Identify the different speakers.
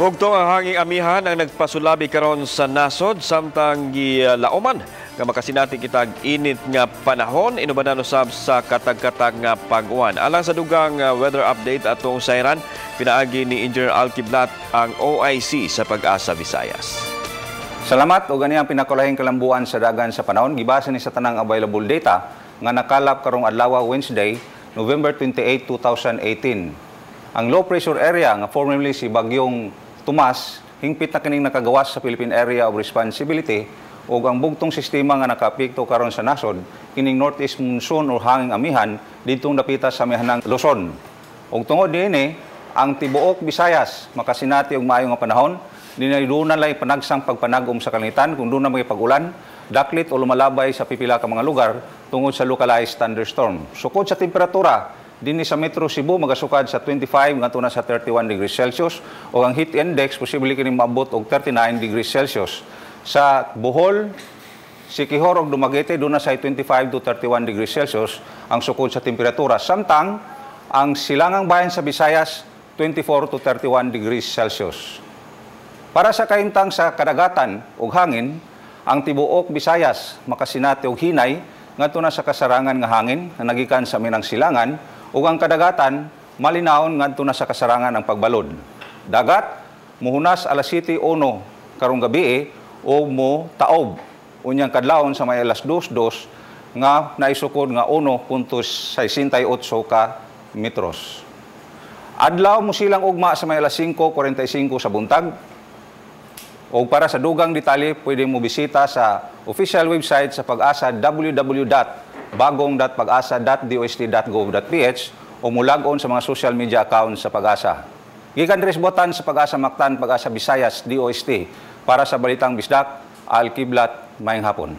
Speaker 1: Bugtong ang hanging amihan ang nagpasulabi karon sa nasod samtang gilauman nga makasinati kitag init nga panahon inubanan usab sa katag-katag nga pag-uwan. Alang sa dugang weather update, atong sayran pinaagi ni Engineer Al Kiblat, ang OIC sa Pag-asa Visayas.
Speaker 2: Salamat. Og ani ang pinakulahing kalambuan sa dagan sa panahon gibase ni sa tanang available data nga nakalap karong adlaw, Wednesday, November 28, 2018. Ang low pressure area nga formerly si Bagyong Tomas hingpit na kining nakagawas sa Philippine Area of Responsibility, ug ang bugtong sistema nga nakaapekto karon sa nasod kining northeast monsoon o hanging amihan didtong dapita sa amihanang Luzon. Ug tungod niini, ang tibuok Visayas makasinati og maayo nga panahon. Dinay duna lay panagsang pagpanag-om sa kalangitan kung duna may pag-ulan, daklit o lumalabay sa pipila ka mga lugar tungod sa localized thunderstorm. Sukod sa temperatura, dinhi sa Metro Cebu magasukad sa 25 ngadto na sa 31 degrees Celsius o ang heat index posible kini maabot og 39 degrees Celsius. Sa Bohol, Siquijor ug Dumaguete, duna sa 25 to 31 degrees Celsius ang sukod sa temperatura. Samtang ang silangang bayan sa Visayas, 24 to 31 degrees Celsius. Para sa kahimtang sa kadagatan ug hangin, ang tibuok Visayas makasinati og hinay ngadto na sa kasarangan nga hangin nga nagikan sa amihanang silangan, ug ang kadagatan malinawon ngadto na sa kasarangan ang pagbalod. Dagat muhunas alas 7:01 karong gabi o mo taob unyang kadlawon sa may alas 2:02 nga naisukod nga 1.68 ka metros. Adlaw mo silang ugma sa may alas 5:45 sa buntag. O para sa dugang detalye, pwede mo bisita sa official website sa Pag-asa, www.bagong.pagasa.dost.gov.ph, o mulag-on sa mga social media accounts sa Pag-asa. Gikan diri sa Botan sa Pag-asa Mactan, Pag-asa Visayas, DOST, para sa Balitang Bisdak, Al Kiblat, maayong hapon.